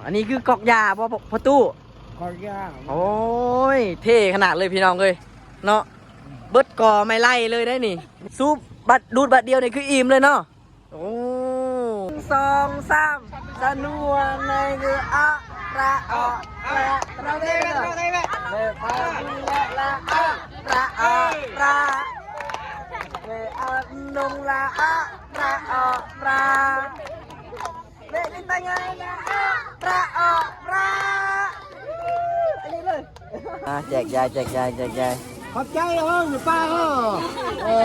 ອັນນີ້ຄືກອກຢາບໍ່ ພໍ່ຕູ້? ກອກຢາ. ໂອ້ຍ ເທ່ຂະໜາດເລີຍພີ່ນ້ອງເອີຍເນາະ. ເບິດກໍໄມ້ໄລ່ເລີຍໄດ໋ນີ້. ສູບບັດ ດູດບັດດຽວນີ້ຄືອີ່ມເລີຍເນາະ. ໂອ້ ໜຶ່ງ ສອງ ສາມ ສະນວນໃນຄືອະ ຣະ ອະ ຣະ ຣະ ເລ ເລ ລະ ອະ ຣະ ອະ ຣະ ເລ ອະ ນົງ ລະ ອະ ຣະ ອະ ຣະ ເລ ລິນ ຕາຍາຍ ລະ ອະ ຣະ ອະ ຣະ ອັນນີ້ເລີຍ. ອ່າ ແຈກຢາຍ ແຈກຢາຍ ແຈກຢາຍ. ຂອບໃຈເອີ ປ້າເອີ. ເອີ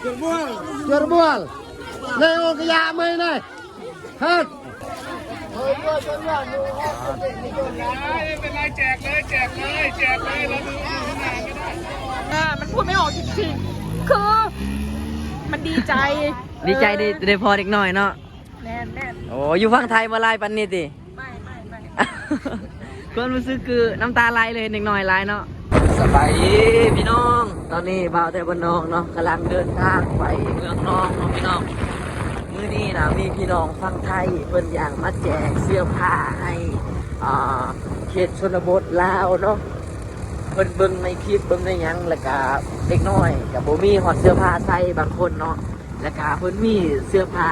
ຈວດບວນ ຈວດບວນ ໃນອົງກະຍາໃໝ່ນະ. ເຮັດ ເປັນໄລ ແຈກເລີຍ ແຈກເລີຍ ແຈກເລີຍ ລະດູຢູ່ຂ້າງໜ້າກໍໄດ້. ອ່າ ມັນພູດໄມ່ອອກຈິງໆ ຄືມັນດີໃຈ ດີໃຈໄດ້ ເອີ ໄດ້ພໍເດັກນ້ອຍເນາະ. ແມ່ນໆ. ໂອ້ ຢູ່ຝັ່ງໄທບໍ່ຫຼາຍປານນີ້ຕິ? ໄປ ໄປ ໄປ. ຄວາມຮູ້ສຶກຄືນ້ຳຕາໄຫຼເລີຍ ເດັກນ້ອຍຫຼາຍເນາະ. ສະບາຍດີພີ່ນ້ອງ ຕອນນີ້ບ່າວແຕ່ບ້ານນອກເນາະ ກຳລັງເດີນທາງໄປເມືອງນອງເນາະພີ່ນ້ອງ. ມື້ນີ້ນະ ມີພີ່ນ້ອງຝັ່ງໄທເພິ່ນຢາກມາແຈກເສື້ອຜ້າໃຫ້ ອ່າ ເຂດຊົນນະບົດລາວເນາະ. ເພິ່ນເບິ່ງໃນຄລິບ ເບິ່ງໃນຫຍັງ ແລ້ວກະເດັກນ້ອຍກະບໍ່ມີຮອດເສື້ອຜ້າໃສ່ບາງຄົນເນາະ. ແລ້ວກະເພິ່ນມີເສື້ອຜ້າ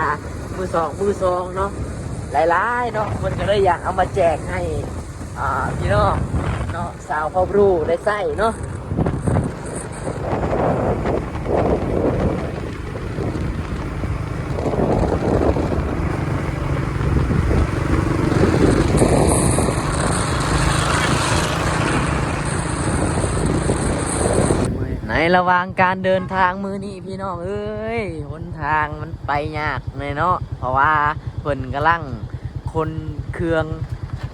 ມືສອງ ມືສອງເນາະ ຫຼາຍໆເນາະ ເພິ່ນກໍເລີຍຢາກເອົາມາແຈກໃຫ້ ອ່າ ພີ່ນ້ອງເນາະ ຊາວເຜົ່າບຣູໄດ້ໃຊ້ເນາະ. ໃນລະຫວ່າງການເດີນທາງມື້ນີ້ ພີ່ນ້ອງເອີຍ ຫົນທາງມັນໄປຍາກແນ່ເນາະ ເພາະວ່າເພິ່ນກຳລັງຂົນເຄື່ອງ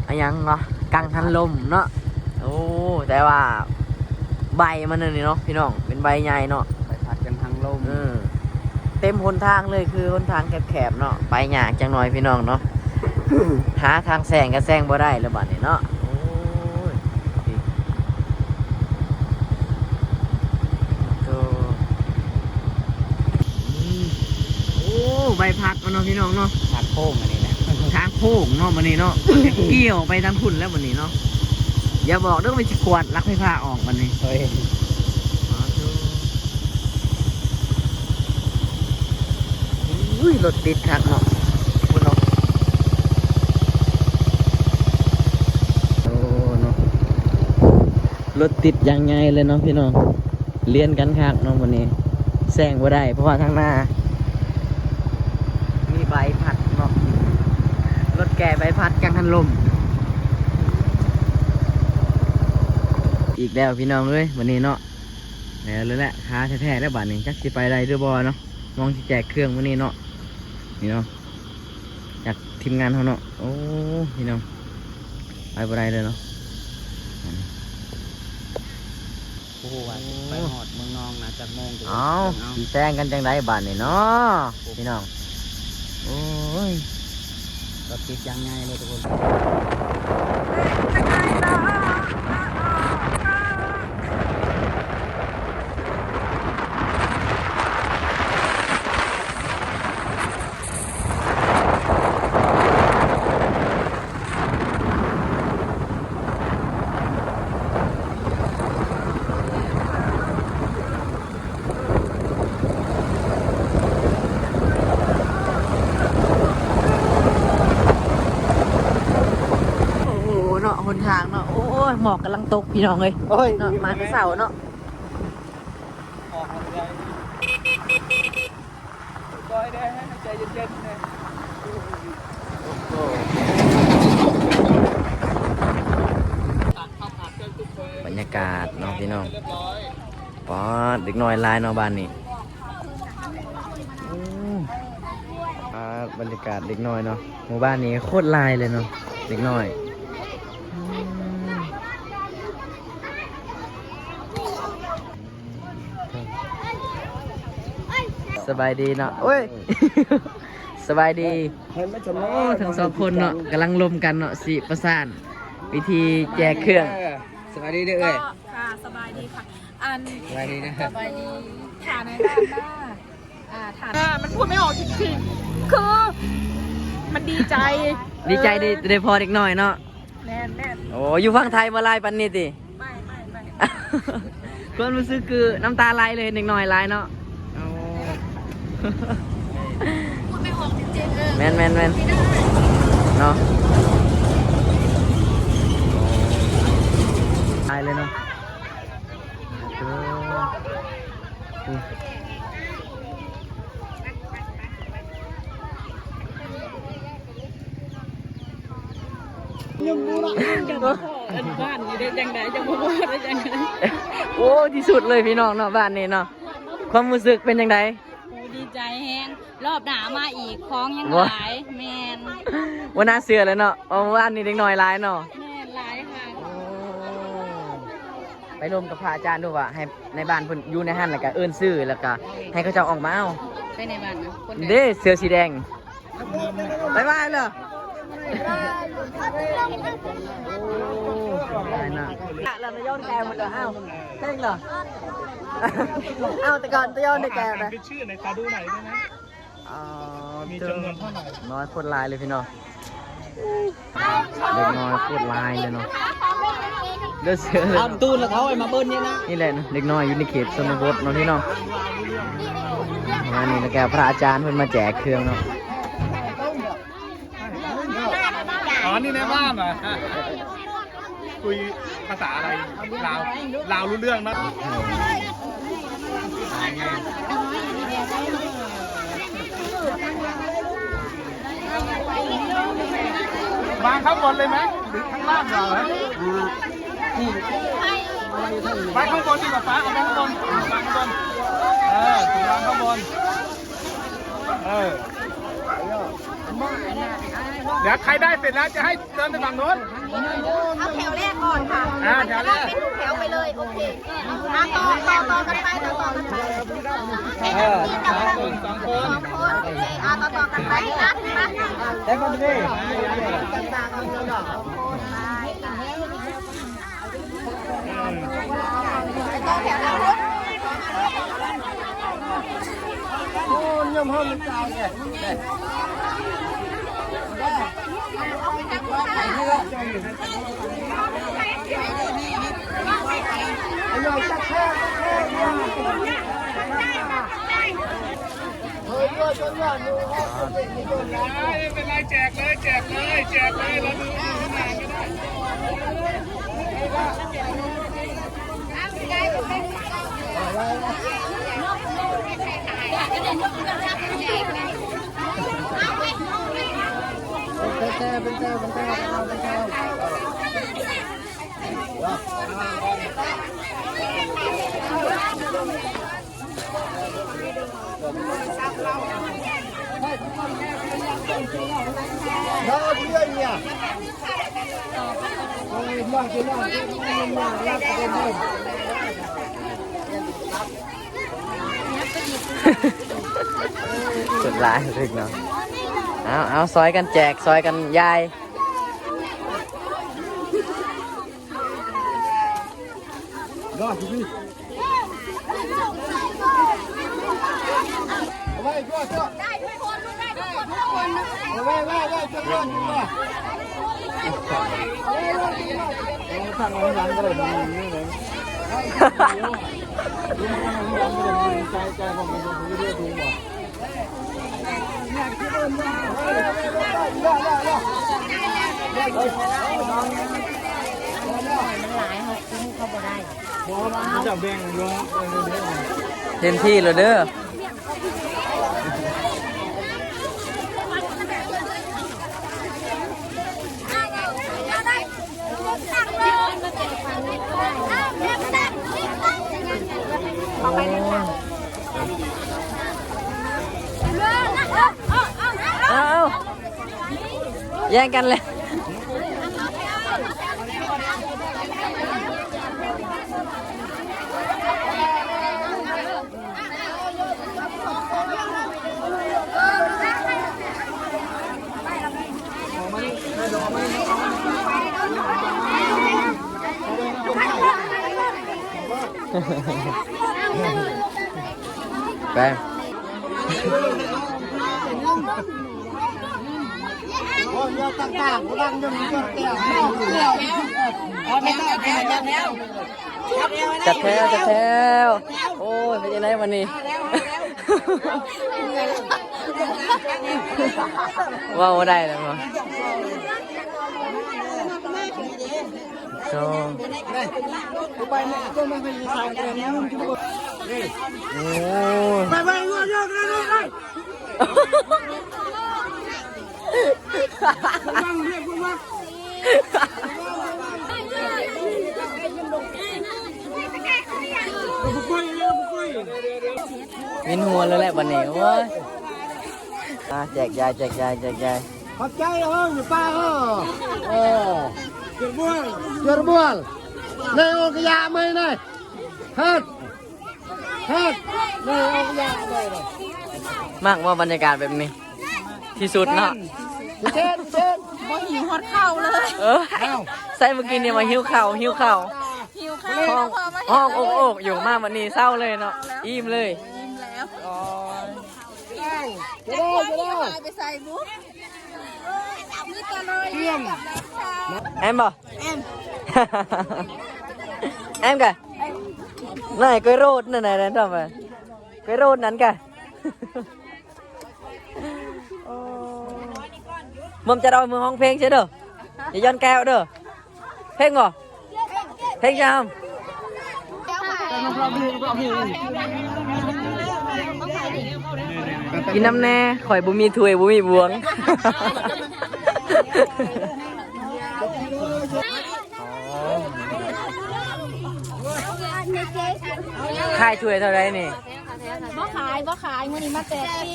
ອາຫຍັງເນາະ ກັງຫັນລົມເນາະ. ໂອ້ ແຕ່ວ່າໃບມັນອັນນີ້ເນາະ ພີ່ນ້ອງ ເປັນໃບໃຫຍ່ເນາະ ໃບພັດກັງຫັນລົມ. ເອີ ເຕັມຫົນທາງເລີຍ ຄືຫົນທາງແຄບໆເນາະ ໄປຍາກຈັກໜ້ອຍ ພີ່ນ້ອງເນາະ. ຫາທາງແຊງກໍແຊງບໍ່ໄດ້ແລ້ວບາດນີ້ເນາະ. ໂອ້ຍ ໂອ້ ໃບພັດມັນເນາະ ພີ່ນ້ອງເນາະ. ທາງໂຄ້ງອັນນີ້ນະ ທາງໂຄ້ງເນາະ ມື້ນີ້ເນາະ. ກ່ຽວໄປທາງພຸ້ນແລ້ວມື້ນີ້ເນາະ. ຢ່າບອກເດີວ່າຊິກວາດລັກໄຟຟ້າອອກບັດນີ້. ໂອ້ຍ ອຸ້ຍ ລົດຕິດຄັກເນາະ ພຸ້ນເນາະ. ໂອ້ ເນາະ ລົດຕິດຢ່າງໃຫຍ່ເລີຍເນາະ ພີ່ນ້ອງ. ລຽນກັນຄັກເນາະມື້ນີ້ ແຊງບໍ່ໄດ້ ເພາະວ່າທາງໜ້າມີໃບພັດເນາະ. ລົດແກ່ໃບພັດກັງຫັນລົມອີກແລ້ວ ພີ່ນ້ອງເອີຍ ມື້ນີ້ເນາະ. ແລ້ວແຫຼະ ຄາແທ້ໆແລ້ວບາດນີ້ ຈັກຊິໄປໄດ້ຫຼືບໍ່ເນາະ. ມອງຊິແຈກເຄື່ອງມື້ນີ້ເນາະ ນີ້ເນາະ ຈາກທີມງານເຮົາເນາະ. ໂອ້ ພີ່ນ້ອງ ໄປບໍ່ໄດ້ເລີຍເນາະ. ບໍ່ຮູ້ວ່າຊິໄປຮອດເມືອງນອງນະຈັກໂມງ. ເອົ້າ ຊິແຊງກັນຈັ່ງໃດບາດນີ້ເນາະ ໂອ້ ພີ່ນ້ອງ. ໂອ້ຍ ລົດຕິດຢ່າງໃຫຍ່ເລີຍທຸກຄົນ. ໂອ້ໂຫ ເນາະ ຫົນທາງເນາະ. ໂອ້ຍ ໝອກກຳລັງຕົກ ພີ່ນ້ອງເອີຍ. ໂອ້ຍ ເນາະ ມາແຕ່ເຊົ້າເນາະ. ບັນຍາກາດເນາະພີ່ນ້ອງ. ປາດ ເດັກນ້ອຍຫຼາຍເນາະບ້ານນີ້. ໂອ້ ປາດ ບັນຍາກາດເດັກນ້ອຍເນາະ. ໝູ່ບ້ານນີ້ໂຄດຫຼາຍເລີຍເນາະ ເດັກນ້ອຍ. ສະບາຍດີເນາະ. ໂອ້ຍ ສະບາຍດີ. ໂອ້ ທັງສອງຄົນເນາະ ກຳລັງລົມກັນເນາະ ຊິປະສານວິທີແຈກເຄື່ອງ. ສະບາຍດີເດີເອື້ອຍ. ກໍ ອ່າ ສະບາຍດີຄ່ະ. ອັນ ສະບາຍດີນະ. ສະບາຍດີ. ຖານໃນບ້ານນະ ອ່າ ຖານ ອ່າ ມັນພູດໄມ່ອອກຈິງໆ ຄືມັນດີໃຈ. ດີໃຈໄດ້ ເອີ ໄດ້ພໍ້ເດັກນ້ອຍເນາະ. ແມ່ນໆ. ໂອ້ ຢູ່ຝັ່ງໄທບໍ່ຫຼາຍປານນີ້ຕິ? ໄມ່ ໄມ່ ໄມ່. ຄວາມຮູ້ສຶກຄືນ້ຳຕາໄຫຼເລີຍ ເຫັນເດັກນ້ອຍຫຼາຍເນາະ. ໂອ້ ແມ່ນໆໆ ເນາະ ຫຼາຍເລີຍເນາະ. ໂອ້ ຍັງບໍ່ລະ ຈັງບໍ່ພໍ້ອັນບ້ານນີ້ໄດ້ຈັ່ງໃດ ຈັ່ງບໍ່ພໍ້ໄດ້ຈັ່ງໃດ. ໂອ້ ທີ່ສຸດເລີຍພີ່ນ້ອງເນາະ ບ້ານນີ້ເນາະ. ຄວາມຮູ້ສຶກເປັນຈັ່ງໃດ? ໂອ້ ດີໃຈແຮງ ລອບໜ້າມາອີກ ຂອງຍັງຫຼາຍ. ແມ່ນ ບໍ່ໜ້າເຊື່ອເລີຍເນາະ ເພາະວ່າມື້ວານນີ້ເດັກນ້ອຍຫຼາຍເນາະ. ແມ່ນ ຫຼາຍຄັກ. ໂອ້ ໄປລົມກັບພະອາຈານດູວ່າ ໃຫ້ໃນບ້ານເພິ່ນຢູ່ໃນຫັ້ນ ແລ້ວກະເອີ້ນຊື່ ແລ້ວກະໃຫ້ເຂົາເຈົ້າອອກມາເອົາ. ໄປໃນບ້ານນະ ຄົນໃດ? ເດ້ ເສື້ອສີແດງ. ບາຍບາຍເລີຍ. ໂອ້ ຕາຍນະ ແລ້ວນາຍົນແກໝົດເລີຍ. ອ້າວ ເພງເລີຍ. ອ້າວ ແຕ່ກ່ອນຕາຍົນໄດ້ແກນະ. ອໍ ເດັກນ້ອຍໂຄດຫຼາຍເລີຍພີ່ນ້ອງ ເດັກນ້ອຍໂຄດຫຼາຍເລີຍເນາະ. ເດີເສືອເລີຍ ເອົາຕູ້ລະເທົາໃຫ້ມາເບິ່ງນີ້ນະ. ນີ້ແຫຼະເນາະ ເດັກນ້ອຍຢູ່ໃນເຂດຊົນນະບົດເນາະພີ່ນ້ອງ. ປະມານນີ້ ແລ້ວກະພະອາຈານເພິ່ນມາແຈກເຄື່ອງເນາະ. ອໍ ນີ້ໃນບ້ານຫວາ? ຄຸຍພາສາອະໄລ? ລາວ ລາວຮູ້ເລື່ອງນະ. ວາງຂ້າງບົນເລີຍໄໝ ຫຼືຂ້າງລ່າງເອົາ? ວາງຂ້າງບົນດີກວ່າປ້າ ເອົາໄວ້ຂ້າງບົນ ວາງຂ້າງບົນ. ເອີ ວາງຂ້າງບົນ. ເອີ ດຽວໃຄໄດ້ເສັດແລ້ວຈະໃຫ້ເດີນໄປຝັ່ງໂນ້ນ. ເອົາແຖວແລກກ່ອນຄ່ະ. ອ່າ ແຖວແລກ ເປັນແຖວໄປເລີຍ. ໂອເຄ ອ່າ ຕໍ່ ຕໍ່ ຕໍ່ກັນໄປ ຕໍ່ ຕໍ່ກັນໄປ. ເອີ ສອງຄົນ ສອງຄົນ. ໂອເຄ ອ່າ ຕໍ່ ຕໍ່ກັນໄປນະ. ໄດ້ບໍ່ເດ້? ເປັນໄລ ແຈກເລີຍ ແຈກເລີຍ ແຈກເລີຍ ລະດູ ດູໜ້າກໍໄດ້. ເປັນແຊ ເປັນແຊ ເປັນແຊ ເປັນແຊ. ສຸດຫຼາຍເດັກເນາະ. ເອົາ ເອົາ ຊ່ອຍກັນແຈກ ຊ່ອຍກັນຢາຍ. ມັນຫຼາຍ ເຮົາຄຸ້ມເຂົາບໍ່ໄດ້. ເຕັມທີ່ແລ້ວເດີ. ເອົາ ແຍ່ງກັນເລີຍ. ໄປ. ຄົນເດີຕ່າງໆ ຜູ້ດັງຍົງຍົງແກ້ວ ແກ້ວ ຈັດແຖວ ຈັດແຖວ ໂອ້ຍ ເປັນຈັ່ງໃດບັດນີ້ ເວົ້າບໍ່ໄດ້ແລ້ວບໍ່ ສອງ ໂອ້ຍ ໄປ ໄປ ໄປ ໄປ ວິນຫົວເລີຍແຫຼະບັດນີ້ ໂອ້ຍ ອ່າ ແຈກຢາຍ ແຈກຢາຍ ແຈກຢາຍ ຂອບໃຈເອີ ຢູ່ປ່າເອີ ເອີ ເຈຍບວນ ເຈຍບວນ ໃນອົງກະຍາໃໝ່ນະ ເຮັດ ເຮັດ ໃນອົງກະຍາໃໝ່ນະ ມັກບໍ່ບັນຍາກາດແບບນີ້? ທີ່ສຸດເນາະ ເຈັນ ເຈັນ ບໍ່ຫິວຮອດເຂົ້າເລີຍ ເອີ ເອົ້າ ໃສ່ມື້ກີ້ນີ້ວ່າຫິວເຂົ້າ ຫິວເຂົ້າ ຫິວເຂົ້າ ຮ້ອງ ແລ້ວພໍມາເຫັນ ຮ້ອງໂອກໆຢູ່ ມາບັດນີ້ເຊົາເລີຍເນາະ ເຊົາແລ້ວ ອີ່ມເລີຍ ອີ່ມແລ້ວ ໂອ້ຍ ເອົ້າ ຈະໄດ້ ຈະໄດ້ ຫາຍໄປໃສບຸ ມີແຕ່ລອຍ ຕຽມ ແອມບໍ່? ແອມ ແອມກະ ນາຍກວຍໂຣດນັ້ນນະ ນັ້ນທຳໄມ ກວຍໂຣດນັ້ນກະ ເບິ່ງຈະເອົາມືຮ້ອງເພງເຊີເດີ ຢ່າຢ້ອນແກ້ວເດີ ເພງບໍ່? ເພງຈະເອົາ ກິນນຳແດ່ ຂ້ອຍບໍ່ມີຖ້ວຍ ບໍ່ມີບ່ວງ. ຂາຍຖ້ວຍເທົ່າໃດນີ້? ບໍ່ຂາຍ ບໍ່ຂາຍ ມື້ນີ້ມາແຈກຟຣີ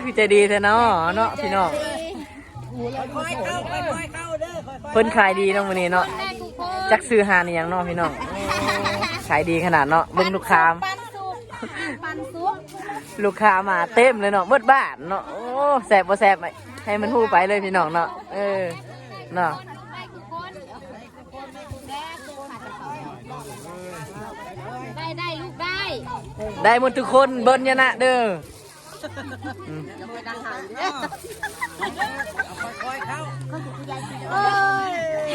ຄືໃຈດີແທ້ເນາະ ເນາະພີ່ນ້ອງ ເພິ່ນຂາຍດີເນາະມື້ນີ້ເນາະ ຈັກຊື່ຮ້ານອີ່ຫຍັງເນາະພີ່ນ້ອງ ຂາຍດີຂະໜາດເນາະ ເບິ່ງລູກຄ້າ ປັນສຸກ ປັນສຸກ ລູກຄ້າມາເຕັມເລີຍເນາະ ໝົດບ້ານເນາະ ໂອ້ ແຊບບໍ່ແຊບ ໃຫ້ມັນຮູ້ໄປເລີຍພີ່ນ້ອງເນາະ ເອີ ເນາະ ໄດ້ ໄດ້ລູກ ໄດ້ ໄດ້ໝົດທຸກຄົນ ເບິ່ງຢ່ານະເດີ ອືມ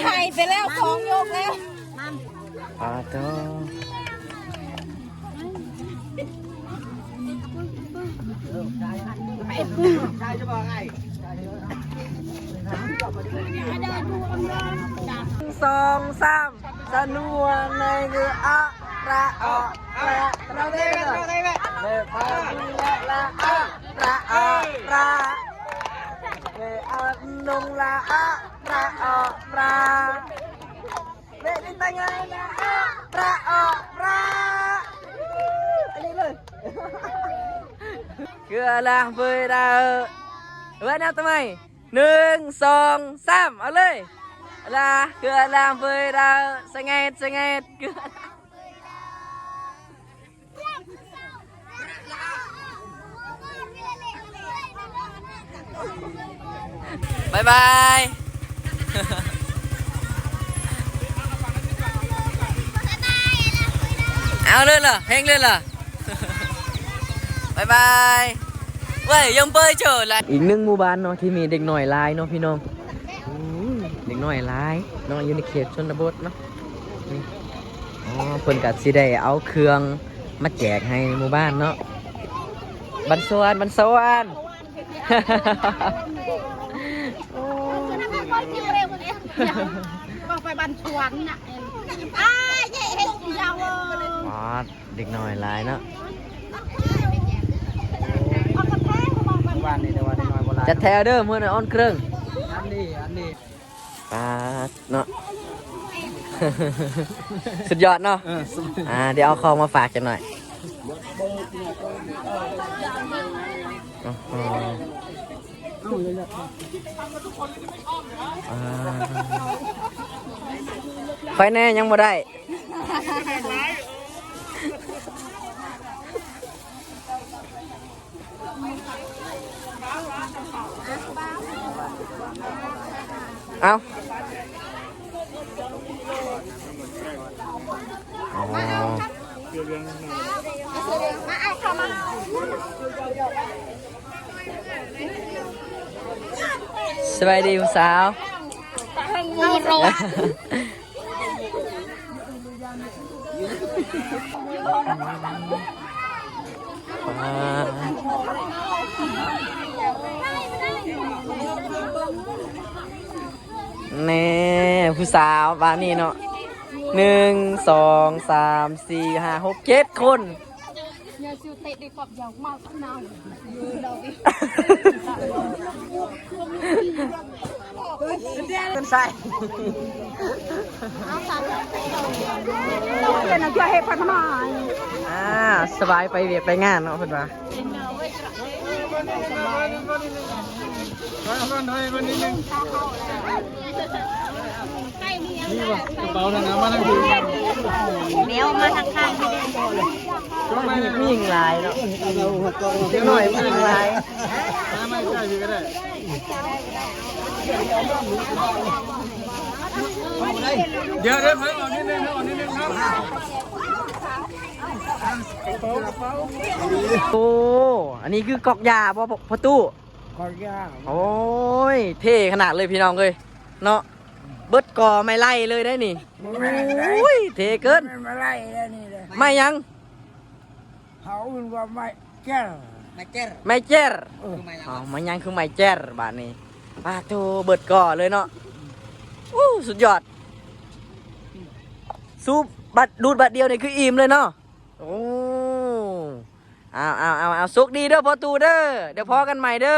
ໃຫ້ໄປແລ້ວ ສອງຍົກແລ້ວ ປາໂຕ ສອງ ສາມ ສະນວນໃນຄືອະ ລະ ອະ ລະ ລະ ລະ ລະ ລະ ອະ ລະ ອະ ລະ ເວອະ ນົງ ລະ ອະ ລະ ອະ ລະ ເວ ລິ ຕະ ງາ ລະ ອະ ລະ ອະ ລະ ອັນນີ້ເລີຍ ເກືອລາງເຜີຍດາວ ເວີຍ ນັບຕົວໃໝ່ ໜຶ່ງ ສອງ ສາມ ເອົາເລີຍ ລາ ເກືອລາງເຜີຍດາວ ສະແງດ ສະແງດ ເກືອ ບາຍບາຍ ເອົາເລີຍລະ ເພງເລີຍລະ ບາຍບາຍ ເວີຍ ຍັງເປີເຈີລະ ອີກໜຶ່ງໝູ່ບ້ານເນາະ ທີ່ມີເດັກນ້ອຍຫຼາຍເນາະພີ່ນ້ອງ ໂອ້ຍ ເດັກນ້ອຍຫຼາຍເນາະ ຢູ່ໃນເຂດຊົນນະບົດເນາະ ນີ້ ອໍ ເພິ່ນກະຊິໄດ້ເອົາເຄື່ອງມາແຈກໃຫ້ໝູ່ບ້ານເນາະ ບັນຊວນ ບັນຊວນ ເວົ້າໄປບັນຊວນນະ ອ້າຍ ເຮັດຍາວ ອໍ ເດັກນ້ອຍຫຼາຍເນາະ ເອົາກາແຟມາບອກກັນ ວ່ານີ້ແຕ່ວ່າເດັກນ້ອຍບໍ່ຫຼາຍ ຈັດແຖວເດີ ມື້ນັ້ນອ່ອນເຄິ່ງ ອັນນີ້ ອັນນີ້ ປາດເນາະ ສຸດຍອດເນາະ ເອີ ສຸດ ອ່າ ດຽວເອົາຂອງມາຝາກຈັກໜ້ອຍ ໂອ້ໂຫ ອ່າ ຂ້ອຍແດ່ ຍັງບໍ່ໄດ້. ເອົາ ມາ ເອົາເຂົ້າມາ. ສະບາຍດີຜູ້ສາວ. ແນ່ ຜູ້ສາວບ້ານນີ້ເນາະ ໜຶ່ງ ສອງ ສາມ ສີ່ ຫ້າ ຫົກ ເຈັດຄົນ. ເປັນໃສ? ເປັນເພື່ອນເຮັດພັດທະນາ. ອ່າ ສະບາຍໄປວຽກໄປງານເນາະ ເພິ່ນວ່າ. ແນວມາທາງຂ້າງນີ້ເດ້ ມີຫຍັງຫຼາຍເນາະ ເດັກນ້ອຍມີຫຍັງຫຼາຍ. ດຽວ ດຽວ ຖອຍອອກນິດໜຶ່ງ ຖອຍອອກນິດໜຶ່ງເນາະ. ໂອ້ ອັນນີ້ຄືກອກຢາບໍ່ ພໍ່ຕູ້? ກອກຢາ. ໂອ້ຍ ເທ່ຂະໜາດເລີຍພີ່ນ້ອງເອີຍເນາະ ເບິດກໍໄມ້ໄລ່ເລີຍໄດ໋ນີ້. ບໍ່ແມ່ນໄດ໋. ໂອ້ຍ ເທ່ເກີນ. ແມ່ນໄມ້ໄລ່ແລ້ວນີ້ເດ້. ໄມ້ຫຍັງ? ເຂົາເອີ້ນວ່າໄມ້ແຈ້ນ. ໄມ້ແຈ້ນ. ເອີ ເອົາ ໄມ້ຫຍັງຄືໄມ້ແຈ້ນບາດນີ້? ປາໂທ້ ເບິດກໍເລີຍເນາະ. ໂອ້ ສຸດຍອດ. ສູບບັດ ດູດບັດດຽວນີ້ຄືອີ່ມເລີຍເນາະ. ໂອ້ ເອົາ ເອົາ ເອົາ ເອົາ ໂຊກດີເດີພໍ່ຕູ້ເດີ ດຽວພໍ້ກັນໃໝ່ເດີ.